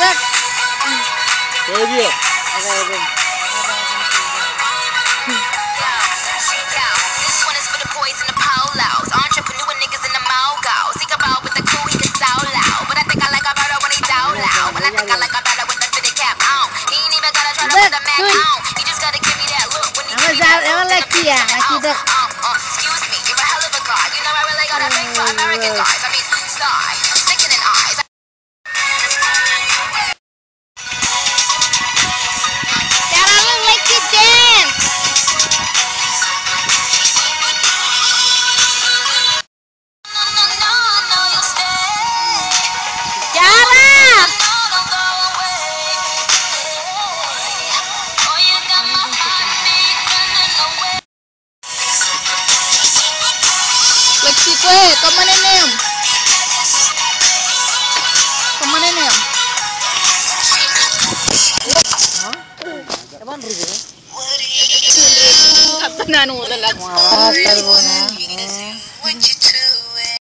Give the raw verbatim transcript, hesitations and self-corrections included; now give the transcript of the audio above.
Thank you. Lexi, kwe, kōṃṃane neeṃ. Kōṃṃane neeṃ. Eban ruj e. Kaptan an ulo lak. Wa, tal bona.